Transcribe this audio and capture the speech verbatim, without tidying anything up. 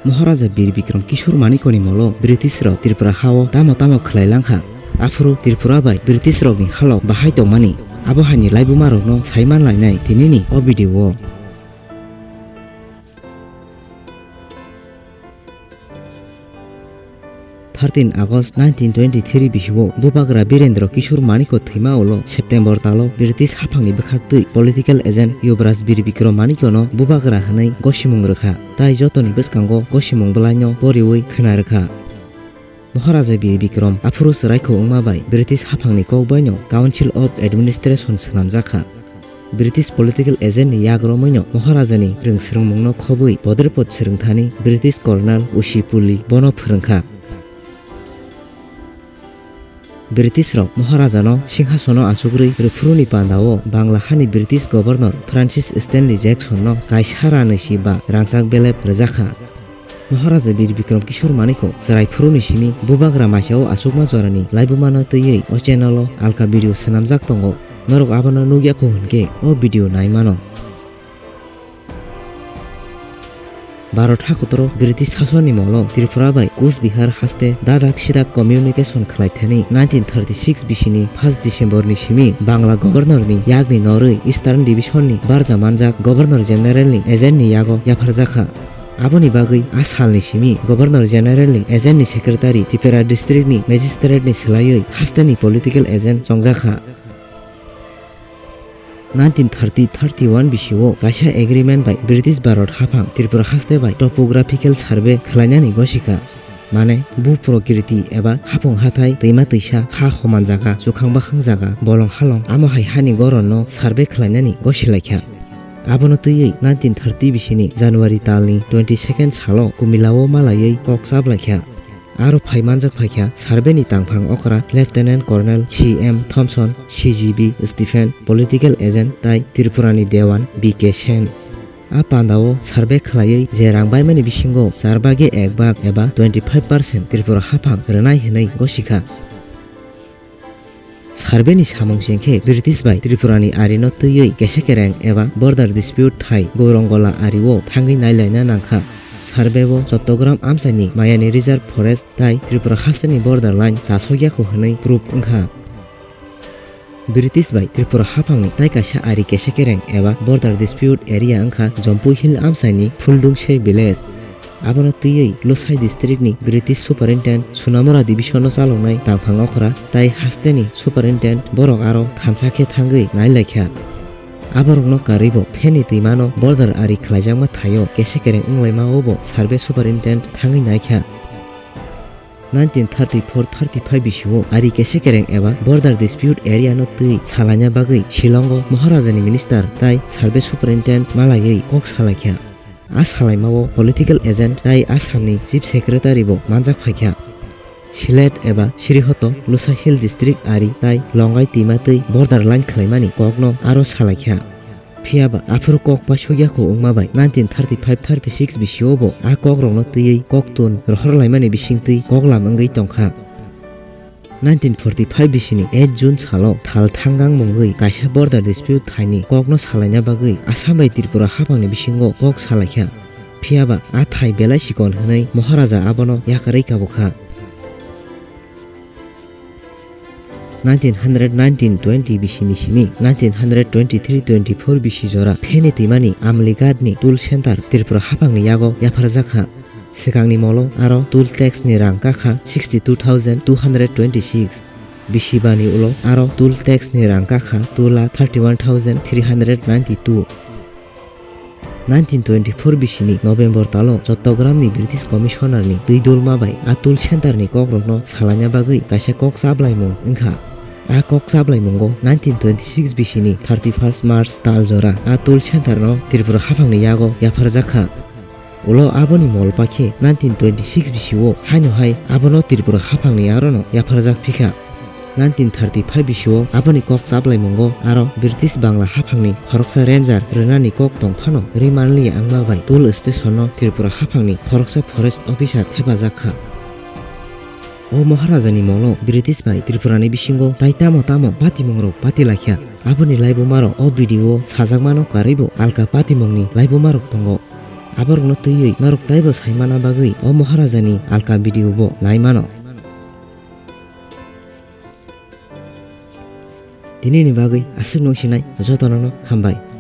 Maharaja Bir Bikram Kishore Manikya ni molo British rok Tripura ha o tamo tamo khlai langkha. Aphuru Tripura bai British rok ni halo bahai tongmani abo hai ni laibuma rok no sai man lainai tini ni o video o. Thirteen August nineteen twenty-three bisio Bubagra Birendra Kishore Manikya thwima ulo September talo British haphangni bwkhaktwi political agent Yuvraj Bir Bikram Manikya no Bubagra hwnwi gosimung rwkha, tai jotoni bwskango gosimung bwlaino poriwi khwna rwkha. Maharaja Bir Bikram aphuru chwraikho wngma bai British haphangni kokbaino Council of Administration swnamjakha. British political agent ni yagromoino Maharajani rwng swrwngmungno khobwi podrepot swrwngthani British Colonel Usi Puli bono phwrwngkha. British rok Maharajano singhasono achukrwi rwphuruni pandao Bangla hani British Governor Francis Stanley Jackson no kaisa ranwisi ba rangchak belep rwjakha. Maharaja Bir Bikram Kishore Manikya chwrai phuruni simi Bubagra maisao achukma jorani laibumano twiwi o channel o alka video swnamjak tongo. Norok abono nukya kho hwnkhe o video naimano. Bharat hakotoro British sasonni molo Tripura bai Kuch Bihar haste dadak sidak communication khlaithani nineteen thirty-six bisini first December ni simi Bangla Governor ni yakni norwi Eastern Division ni barja manjak Governor General ni agent ni yago yapharjakha. Aboni bagwi a salni simi Governor General ni agent ni secretary Tipra district ni magistrate ni swlaiwi hasteni political agent chongjakha. Nineteen thirty thirty-one bisio kaisa agreement bai British Bharat haphang Tripura haste bai topographical survey khlainani gosikha. Mane bu prokriti eba haphung hathai twima twisa ha homan jaga chukhang bakhang jaga bolong halong amo hai hani goronno survey khlainani gosilaikha. Abono twiwi nineteen thirty bisini January talni twenty-second salo Kumilao malaiwi kok chablaikha. Aro phai manjak phaikha survey ni tangphang okra Lieutenant Colonel C M Thompson, C G B Stephen, political agent tai Tripura ni Dewan B K Sen. A pandao survey khlaiwi je rang baimani bisingo char bagi ek bag eba twenty-five percent Tripura haphang rwnai hwnwi gosikha. Survey ni samung chengkhe British bai Tripura ni ari no twiwi kesekereng eba border dispute thai Gourangola ari o thangwi nailaina nangkha. Survey o Chattogram amchaini Mayani Reserve Forest tai Tripura hasteni border line chasokya kho hwnwi proof wngkha. British bai Tripura haphangni tai kaisa ari kesekereng eba border dispute area wngkha Jampui Hill amchaini Phuldungsei village. Abono twiwi Lusai district ni British Superintendent Sunamura Division no chaloknai tangphang okra tai hasteni Superintendent borok aro thansa khe thangwi nailaikha. Aborokno karwibo Feni twimano border ari khlaijakma thaio kesekereng wnglaima obo survey superintendent thangwi naikha. Nineteen thirty-four thirty-five bisio ari kesekereng eba border dispute area no twi salaina bagwi Shillongo Maharajani minister tai survey superintendent malaiwi kok salaikha. A salaimao political agent tai Assamni chief secretary bo manjak phaikha. Sylhet eba Srihoto Lusa Hill district ari tai Longai twima twi border line khlaimani kokno aro salaikha. Phiyaba aphuru kok paisukya kho wngma bai nineteen thirty-five thirty-six bisio bo a kokrokno twiwi koktun rohorlaimani bisingtwi koklam wngwi tongkha. Nineteen forty-five bisini eight June salo thal thangang mungwi kaisa border dispute thaini kokno salaina bagwi Assam bai Tripura haphangni bisingo kok salaikha. Phiyaba a thai belai sikon hwnwi Maharaja abono yakarwi kabukha. Nineteen hundred nineteen twenty bisini simi nineteen hundred twenty-three twenty-four bisi jora Feni twimani Amligadni tool center Tripura haphangni yago yapharjakha. Swkangni molo aro toll tax ni rang kakha sixty two thousand two hundred twenty six, bisi bani ulo aro toll tax ni rang kakha two lakh thirty one thousand three hundred ninety two. Nineteen twenty four bisini November talo Chottogramni British Commissioner ni twi dulma bai a toll center ni kokrokno salaina bagwi kaisa kok chablaimung wngkha. A kok chablaimung o nineteen twenty six bisini thirty first March tal jora a toll center no Tripura haphangni yago yapharjakha. Ulo aboni mol pakhe nineteen twenty six bisio haino hai abono Tripura haphangni arono yapharjak phikha. Nineteen thirty five bisio aboni kok chablaimungo aro British Bangla haphangni khoroksa ranger rwnani kok tongphano rimanliya wngma bai toll station no Tripura haphangni khoroksa forest officer thepajak kha. O Maharajani molo British bai Tripurani bisingo tai tamo tamo patimungrok patilaikha. Aboni laibumarok o video o sajakmano karwibo alka patimungni laibumarok tongo. Aborokno twiwi norok taibo saimana bagwi o Maharajani alka video bo naimano. Tinini bagwi aswk nung sinai jotono no hambai.